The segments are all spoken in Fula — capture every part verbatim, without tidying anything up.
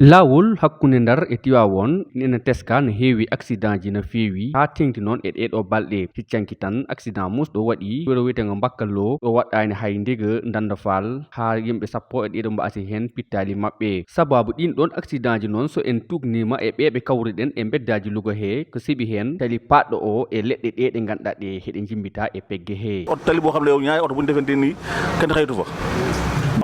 Laawol hakkunde Ndar e Tiwaawoon ina teska no heewi accident ji no feewi, haa teeŋti noon e ɗee ɗoo balɗe. Hiccanki tan, accident musɗo waɗi wuro wiyeteengo Mbakkalo, ɗo waɗɗaani hay ndega Ndannda Faal, haa yimɓe sappo e ɗiɗo mbaasi heen pittaali maɓɓe. Sabaabu ɗiin ɗoon accident ji noon, so en tuugniima e ɓee ɓe kawruɗen e mbeddaaji Lugo hee, ko siɓi heen tali paatɗo o e leɗɗe ɗee ɗe ngannduɗaa ɗe heɗe njimbitaa e pegge hee. Oto tali boo xam ne yow ñaari oto bu ñu defante nii kenn xaytu fa.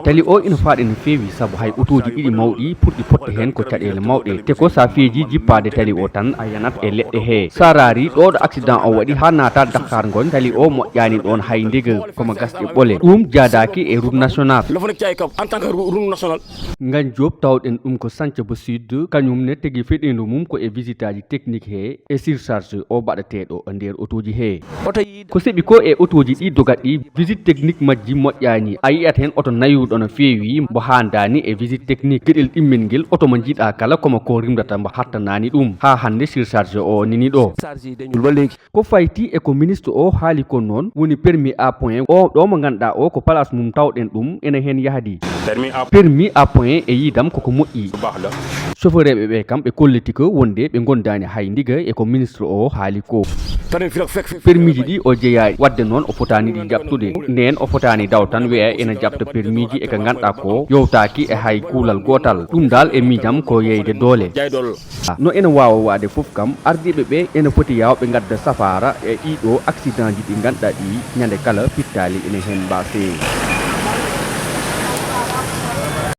Tali o ina faaɗi no feewi, sabu hay otooji ɗiɗi mawɗi puɗɗi potte heen ko caɗeele mawɗe. Te ko so a feeji jippaade tali o tan, a yanat e leɗɗe hee. So a raari ɗo ɗo accident o waɗi haa naata Dakar ngon, tali o moƴƴaani ɗoon hay ndega, ko mo gasɗe ɓole. Ɗum jaadaaki e route nationale. Lofo nek caay kam en tant que route nationale. Ngagne Diop, tawɗen ɗum ko Santhiaba Sud, kañum ne tigi feɗiindu mum ko e visite aji technique hee e surcharge o baɗateeɗo e nder otooji hee. Oto yiide. Ko seɓi ko e otooji ɗi dogat ɗi, visite technique majji moƴƴaani. A yiyat heen oto nayuɗo no feewi, mbo haandaani e visite technique. Geɗel ɗimmel ngel, oto mo njiɗaa kala, ko mo ko rimdata, mbo hattanaani ɗum. Haa hannde surcharge o nini ɗo. Surcharge dañul ba léegi. Ko fayti e ko ministre o haali ko noon woni permis à point o ɗo mo ngannduɗaa o ko place mum tawɗen ɗum ene heen yahdi. Permis à Permis à point e yiidam koko moƴƴi. Ko baax la. Chauffeur ɓe ɓe kam ɓe kolliti ko wonde ɓe ngondaani hay ndiga e ko ministre o haali ko. Tan en fira fek fek. Permis ji ɗi o jeyaa, wadde noon o fotaani ɗi jaɓtude. Ndeen o fotaani daw tan wiya ena jaɓta permis ji e ko ngannduɗaa ko yowtaaki e hay kuulal gootal. Ɗum dal e miijam ko yeyde doole. Jaay doole. No ene waawa waɗde fof kam, ardiiɓe ɓe ene poti yaw ɓe ngadda safaara e ɗiɗo accident ji ɗi ngannduɗaa ɗi ñande kala pittaali ene heen mbaasee.